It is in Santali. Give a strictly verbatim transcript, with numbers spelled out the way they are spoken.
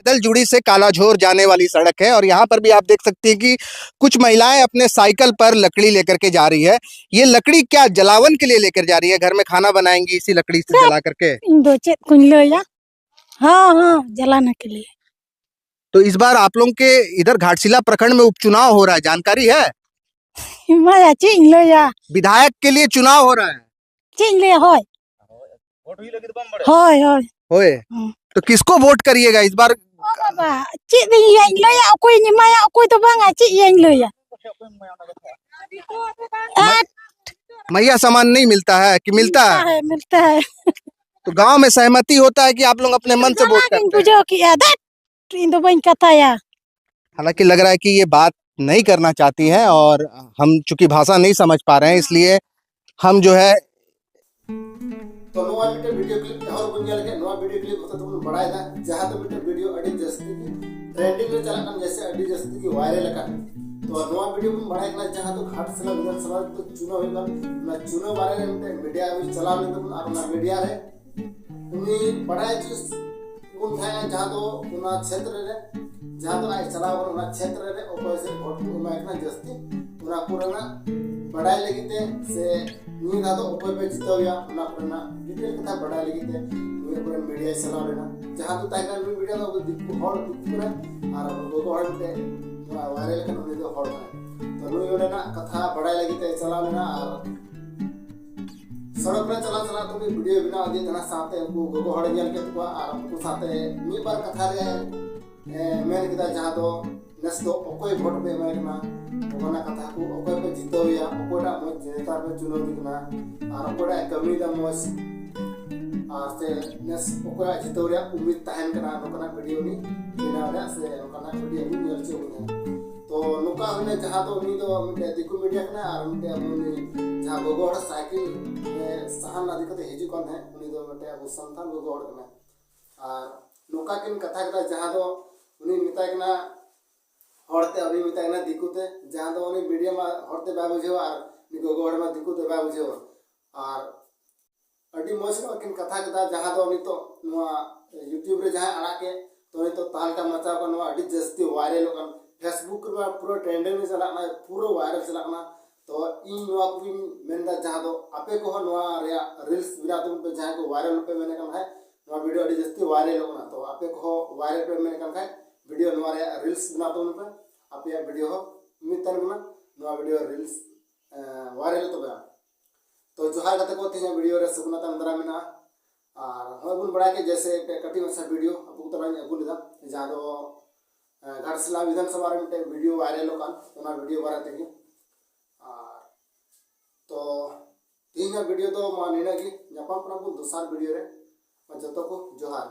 दलजुड़ी से कालाझोर जाने वाली सड़क है और यहाँ पर भी आप देख सकती हैं कि कुछ महिलाएं अपने साइकिल पर लकड़ी लेकर के जा रही है। ये लकड़ी क्या जलावन के लिए लेकर जा रही है? घर में खाना बनाएंगी इसी लकड़ी से जला करके? ᱤᱧ ᱫᱚ ᱪᱮᱫ ᱠᱚᱧ ᱞᱟᱹᱭᱟ? ᱦᱚᱸ ᱦᱚᱸ, ᱡᱟᱞᱟᱱᱟ ᱠᱮᱞᱤᱭᱟ᱾ तो इस बार आप लोगों के इधर घाटशिला प्रखंड में उपचुनाव हो रहा है, जानकारी है? ᱮᱢᱟᱭᱟ, ᱪᱮᱫ ᱤᱧ ᱞᱟᱹᱭᱟ? विधायक के लिए चुनाव हो रहा है। ᱪᱮᱫ ᱤᱧ ᱞᱟᱹᱭᱟ? ᱦᱳᱭ, ᱦᱳᱭ, ᱦᱳᱭ᱾ होए। हाँ। तो किसको वोट करिएगा इस बार? ᱚ ᱵᱟᱵᱟ, ᱪᱮᱫ ᱤᱧ ᱞᱟᱹᱭᱟ? ᱤᱧ ᱞᱟᱹᱭᱟ ᱚᱠᱚᱭᱤᱧ ᱮᱢᱟᱭᱟ, ᱚᱠᱚᱭ ᱫᱚ ᱵᱟᱝᱟ, ᱪᱮᱫ ᱤᱧ ᱞᱟᱹᱭᱟ? मैया सम्मान नहीं मिलता है कि मिलता है? है, मिलता है। तो गांव में सहमति होता है कि आप लोग अपने मन से वोट ᱚᱱᱟᱜᱤᱧ करते हैं? ᱵᱩᱡᱷᱟᱹᱣ ᱠᱮᱜᱼᱟ, ᱫᱮ, ᱤᱧ ᱫᱚ ᱵᱟᱹᱧ ᱠᱟᱛᱷᱟᱭᱟ᱾ हालांकि लग रहा है कि ये बात नहीं करना चाहती हैं और हम चूंकि भाषा नहीं समझ पा रहे हैं, इसलिए हम जो है तो ᱱᱚᱣᱟ ᱢᱤᱫᱴᱮᱱ ᱵᱷᱤᱰᱤᱭᱳ ᱠᱞᱤᱯ ᱮᱦᱚᱵ ᱵᱚᱱ ᱧᱮᱞ ᱠᱮᱫ᱾ ᱱᱚᱣᱟ ᱵᱷᱤᱰᱤᱭᱳ ᱠᱞᱤᱯ ᱦᱚᱛᱮ ᱛᱮᱵᱚᱱ ᱵᱟᱲᱟᱭᱮᱫᱟ, ᱡᱟᱦᱟᱸ ᱫᱚ ᱢᱤᱫᱴᱮᱱ ᱵᱷᱤᱰᱤᱭᱳ ᱟᱹᱰᱤ ᱡᱟᱹᱥᱛᱤ ᱜᱮ ᱴᱨᱮᱱᱰᱤᱝ ᱨᱮ ᱪᱟᱞᱟᱜ ᱠᱟᱱ, ᱡᱮᱭᱥᱮ ᱟᱹᱰᱤ ᱡᱟᱹᱥᱛᱤ ᱜᱮ ᱣᱟᱭᱨᱟᱞ ᱟᱠᱟᱱ᱾ ᱛᱚ ᱱᱚᱣᱟ ᱵᱷᱤᱰᱤᱭᱳ ᱵᱚᱱ ᱵᱟᱲᱟᱭ ᱠᱟᱱᱟ, ᱡᱟᱦᱟᱸ ᱫᱚ ᱜᱷᱟᱴᱥᱤᱞᱟ ᱵᱤᱫᱷᱟᱱ ᱥᱚᱵᱷᱟ ᱨᱮ ᱪᱩᱱᱟᱹᱣ ᱦᱩᱭᱩᱜ ᱠᱟᱱ, ᱚᱱᱟ ᱪᱩᱱᱟᱹᱣ ᱵᱟᱨᱮ ᱨᱮ ᱢᱤᱫᱴᱮᱱ ᱢᱤᱰᱤᱭᱟ ᱨᱮ ᱪᱟᱞᱟᱣ ᱞᱮᱱ ᱛᱟᱵᱚᱱ, ᱟᱨ ᱚᱱᱟ ᱢᱤᱰᱤᱭᱟ ᱨᱮ ᱩᱱᱤ ᱵᱟᱲᱟᱭ ᱦᱚᱪᱚ ᱵᱚᱱ ᱛᱟᱦᱮᱸᱜᱼᱟ, ᱡᱟᱦᱟᱸ ᱫᱚ ᱚᱱᱟ ᱪᱷᱮᱛᱨᱚ ᱨᱮ, ᱡᱟᱦᱟᱸ ᱫᱚ ᱟᱡ ᱪᱟᱞᱟᱣ ᱠᱟᱱᱟ, ᱚᱱᱟ ᱪᱷᱮᱛᱨᱚ ᱨᱮ ᱚᱠᱚᱭ ᱥᱮᱫ ᱵᱷᱳᱴ ᱠᱚ ᱮᱢᱟᱭ ᱠᱟᱱᱟ ᱡᱟᱹᱥᱛᱤ, ᱚᱱᱟ ᱠᱚᱨᱮᱱᱟᱜ ᱵᱟᱲᱟᱭ ᱞᱟᱹᱜᱤᱫ ᱛᱮ ᱥᱮ ᱱᱤᱭᱟᱹ ᱫᱷᱟᱣ ᱫᱚ ᱚᱠᱚᱭ ᱯᱮ ᱡᱤᱛᱟᱹᱣ ᱮᱭᱟ, ᱚᱱᱟ ᱠᱚᱨᱮᱱᱟᱜ ᱰᱤᱴᱮᱞ ᱠᱟᱛᱷᱟ ᱵᱟᱲᱟᱭ ᱞᱟᱹᱜᱤᱫ ᱛᱮ ᱱᱩᱭ ᱟᱵᱚᱨᱮᱱ ᱢᱤᱰᱤᱭᱟᱭ ᱪᱟᱞᱟᱣ ᱞᱮᱱᱟ᱾ ᱡᱟᱦᱟᱸ ᱫᱚ ᱛᱟᱦᱮᱸ ᱠᱟᱱᱟ, ᱱᱩᱭ ᱢᱤᱰᱤᱭᱟ ᱫᱚ ᱟᱵᱚ ᱫᱤᱠᱩ ᱦᱚᱲ, ᱫᱤᱠᱩ ᱠᱟᱱᱟᱭ, ᱟᱨ ᱜᱚᱜᱚ ᱦᱚᱲ ᱢᱤᱫᱴᱮᱡ ᱱᱚᱣᱟ ᱣᱟᱭᱨᱟᱞ ᱠᱟᱱᱟ, ᱩᱱᱤ ᱫᱚ ᱦᱚᱲ ᱠᱟᱱᱟᱭ᱾ ᱛᱚ ᱱᱩᱭ ᱚᱸᱰᱮᱱᱟᱜ ᱠᱟᱛᱷᱟ ᱵᱟᱲᱟᱭ ᱞᱟᱹᱜᱤᱫ ᱛᱮ ᱪᱟᱞᱟᱣ ᱞᱮᱱᱟ, ᱟᱨ ᱥᱚᱲᱚᱠ ᱨᱮ ᱪᱟᱞᱟᱣ ᱪᱟᱞᱟᱣ ᱛᱩᱞᱩᱡ ᱵᱷᱤᱰᱤᱭᱳ ᱵᱮᱱᱟᱣ ᱤᱫᱤᱭᱮᱫ ᱛᱟᱦᱮᱱᱟ, ᱥᱟᱶᱛᱮ ᱩᱱᱠᱩ ᱜᱚᱜᱚ ᱦᱚᱲᱮ ᱧᱮᱞ ᱠᱮᱫ ᱠᱚᱣᱟ ᱟᱨ ᱩᱱᱠᱩ ᱥᱟᱶᱛᱮ ᱢᱤᱫ ᱵᱟᱨ ᱠᱟᱛᱷᱟ ᱨᱮ, ᱮ, ᱢᱮᱱ ᱠᱮᱫᱟ, ᱡᱟᱦᱟᱸ ᱫᱚ ᱱᱮᱥ ᱫᱚ ᱚᱠᱚᱭ ᱵᱷᱳᱴ ᱯᱮ ᱮᱢᱟᱭ ᱠᱟᱱᱟ, ᱚᱱᱠᱟᱱᱟᱜ ᱠᱟᱛᱷᱟ ᱠᱚ, ᱚᱠᱚᱭ ᱯᱮ ᱡᱤᱛᱟᱹᱣ ᱮᱭᱟ, ᱚᱠᱚᱭᱴᱟᱜ ᱢᱚᱡᱽ ᱱᱮᱛᱟ ᱯᱮ ᱪᱩᱱᱟᱹᱣ ᱮᱫᱮ ᱠᱟᱱᱟ, ᱟᱨ ᱚᱠᱚᱭᱴᱟᱜ ᱮ ᱠᱟᱹᱢᱤᱭᱮᱫᱟ ᱢᱚᱡᱽ, ᱟᱨ ᱥᱮ ᱱᱮᱥ ᱚᱠᱚᱭᱟᱜ ᱡᱤᱛᱟᱹᱣ ᱨᱮᱭᱟᱜ ᱩᱢᱤᱫ ᱛᱟᱦᱮᱱ ᱠᱟᱱᱟ, ᱱᱚᱝᱠᱟᱱᱟᱜ ᱵᱷᱤᱰᱤᱭᱳ ᱩᱱᱤ ᱵᱮᱱᱟᱣ ᱨᱮᱭᱟᱜ ᱥᱮ ᱚᱱᱠᱟᱱᱟᱜ ᱵᱷᱤᱰᱤᱭᱳ ᱩᱱᱤ ᱧᱮᱞ ᱦᱚᱪᱚ ᱵᱚᱱᱟ᱾ ᱛᱚ ᱱᱚᱝᱠᱟ ᱦᱩᱭᱱᱟ, ᱡᱟᱦᱟᱸ ᱫᱚ ᱩᱱᱤ ᱫᱚ ᱢᱤᱫᱴᱮᱡ ᱫᱤᱠᱩ ᱢᱤᱰᱤᱭᱟ ᱠᱟᱱᱟᱭ ᱟᱨ ᱢᱤᱫᱴᱮᱡ ᱩᱱᱤ ᱡᱟᱦᱟᱸ ᱜᱚᱜᱚ ᱦᱚᱲ ᱥᱟᱭᱠᱮᱞ ᱨᱮ ᱥᱟᱦᱟᱱ ᱞᱟᱫᱮ ᱠᱟᱛᱮ ᱦᱤᱡᱩᱜ ᱠᱟᱱ ᱛᱟᱦᱮᱸᱫ, ᱩᱱᱤ ᱫᱚ ᱢᱤᱫᱴᱮᱡ ᱟᱵᱚ ᱥᱟᱱᱛᱟᱲ ᱜᱚᱜᱚ ᱦᱚᱲ ᱠᱟᱱᱟᱭ᱾ ᱟᱨ ᱱᱚᱝᱠᱟ ᱠᱤᱱ ᱠᱟᱛᱷᱟ ᱠᱮᱫᱟ, ᱡᱟᱦᱟᱸ ᱫᱚ ᱩᱱᱤ ᱢᱮᱛᱟᱭ ᱠᱟᱱᱟ ᱦᱚᱲ ᱛᱮ, ᱩᱱᱤ ᱢᱮᱛᱟᱭ ᱠᱟᱱᱟ ᱫᱤᱠᱩ ᱛᱮ, ᱡᱟᱦᱟᱸ ᱫᱚ ᱩᱱᱤ ᱢᱤᱰᱤᱭᱟ ᱢᱟ ᱦᱚᱲ ᱛᱮ ᱵᱟᱭ ᱵᱩᱡᱷᱟᱹᱣᱟ ᱟᱨ ᱩᱱᱤ ᱜᱚᱜᱚ ᱦᱚᱲ ᱢᱟ ᱫᱤᱠᱩ ᱛᱮ ᱵᱟᱭ ᱵᱩᱡᱷᱟᱹᱣᱟ᱾ ᱟᱨ ᱟᱹᱰᱤ ᱢᱚᱡᱽ ᱧᱚᱜ ᱠᱤᱱ ᱠᱟᱛᱷᱟ ᱠᱮᱫᱟ, ᱡᱟᱦᱟᱸ ᱫᱚ ᱱᱤᱛᱚᱜ ᱱᱚᱣᱟ YouTube ᱨᱮ ᱡᱟᱦᱟᱸᱭ ᱟᱲᱟᱜ ᱠᱮᱫ, ᱛᱚ ᱱᱤᱛᱚᱜ ᱛᱟᱦᱞᱮ ᱠᱷᱟᱱ ᱢᱟᱪᱟᱣ ᱠᱟᱱ ᱱᱚᱣᱟ ᱟᱹᱰᱤ ᱡᱟᱹᱥᱛᱤ ᱵᱷᱟᱭᱨᱟᱞᱚᱜ ᱠᱟᱱ, Facebook ᱨᱮᱢᱟ ᱯᱩᱨᱟᱹ ᱴᱨᱮᱱᱰᱤᱝ ᱨᱮ ᱪᱟᱞᱟᱜ ᱠᱟᱱᱟ, ᱯᱩᱨᱟᱹ ᱵᱷᱟᱭᱨᱟᱞ ᱪᱟᱞᱟᱜ ᱠᱟᱱᱟ᱾ ᱛᱚ ᱤᱧ ᱱᱚᱣᱟ ᱠᱚᱜᱮᱧ ᱢᱮᱱᱫᱟ, ᱡᱟᱦᱟᱸ ᱫᱚ ᱟᱯᱮ ᱠᱚᱦᱚᱸ ᱱᱚᱣᱟ ᱨᱮᱭᱟᱜ ᱨᱤᱞᱥ ᱵᱮᱱᱟᱣ ᱛᱟᱵᱚᱱ ᱯᱮ, ᱡᱟᱦᱟᱸᱭ ᱠᱚ ᱵᱷᱟᱭᱨᱟᱞ ᱯᱮ ᱢᱮᱱᱮᱫ ᱠᱟᱱ ᱠᱷᱟᱡ, ᱱᱚᱣᱟ ᱵᱷᱤᱰᱤᱭᱳ ᱟᱹᱰᱤ ᱡᱟᱹᱥᱛᱤ ᱵᱷᱟᱭᱨᱟᱞᱚᱜ ᱠᱟᱱᱟ᱾ ᱛᱚ ᱟᱯᱮ ᱠᱚᱦᱚᱸ ᱵᱷᱟᱭᱨᱟᱞ ᱯᱮ ᱢᱮᱱᱮᱫ ᱠᱟᱱ ᱠᱷᱟᱡ, ᱵᱷᱤᱰᱤᱭᱳ ᱱᱚᱣᱟ ᱨᱮᱭᱟᱜ ᱨᱤᱞᱥ ᱵᱮᱱᱟᱣ ᱛᱟᱵᱚᱱ ᱯᱮ, ᱟᱯᱮᱭᱟᱜ ᱵᱷᱤᱰᱤᱭᱳ ᱦᱚᱸ ᱢᱤᱫ ᱛᱟᱦᱮᱱ ᱠᱟᱱᱟ, ᱱᱚᱣᱟ ᱵᱷᱤᱰᱤᱭᱳ ᱨᱤᱞᱥ ᱵᱷᱟᱭᱨᱟᱞ ᱛᱟᱵᱚᱱᱟ᱾ ᱛᱚ ᱡᱚᱦᱟᱨ ᱜᱟᱛᱮ ᱠᱚ, ᱛᱮᱦᱮᱧᱟᱜ ᱵᱷᱤᱰᱤᱭᱳ ᱨᱮ ᱥᱟᱹᱜᱩᱱ ᱟᱛᱟᱝ ᱫᱟᱨᱟᱢ ᱢᱮᱱᱟᱜᱼᱟ᱾ ᱟᱨ ᱱᱚᱜᱼᱚᱭ ᱵᱚᱱ ᱵᱟᱲᱟᱭ ᱠᱮᱫ ᱡᱮᱭᱥᱮ ᱢᱤᱫᱴᱮᱡ ᱠᱟᱹᱴᱤᱡ ᱢᱟᱪᱷᱟ ᱵᱷᱤᱰᱤᱭᱳ ᱟᱵᱚ ᱠᱚ ᱛᱟᱞᱟᱧ ᱟᱹᱜᱩ ᱞᱮᱫᱟ, ᱡᱟᱦᱟᱸ ᱫᱚ ᱮᱸ, ᱜᱷᱟᱴᱥᱤᱞᱟ ᱵᱤᱫᱷᱟᱱ ᱥᱚᱵᱷᱟ ᱨᱮ ᱢᱤᱫᱴᱮᱡ ᱵᱷᱤᱰᱤᱭᱳ ᱵᱷᱟᱭᱨᱟᱞᱚᱜ ᱠᱟᱱ, ᱚᱱᱟ ᱵᱷᱤᱰᱤᱭᱳ ᱵᱟᱨᱮ ᱛᱮᱜᱮ᱾ ᱟᱨ ᱛᱚ ᱛᱮᱦᱮᱧᱟᱜ ᱵᱷᱤᱰᱤᱭᱳ ᱫᱚ ᱢᱟ ᱱᱤᱱᱟᱹᱜ ᱜᱮ, ᱧᱟᱯᱟᱢ ᱠᱟᱱᱟ ᱵᱚᱱ ᱫᱚᱥᱟᱨ ᱵᱷᱤᱰᱤᱭᱳ ᱨᱮ᱾ ᱢᱟ ᱡᱚᱛᱚ ᱠᱚ ᱡᱚᱦᱟᱨ᱾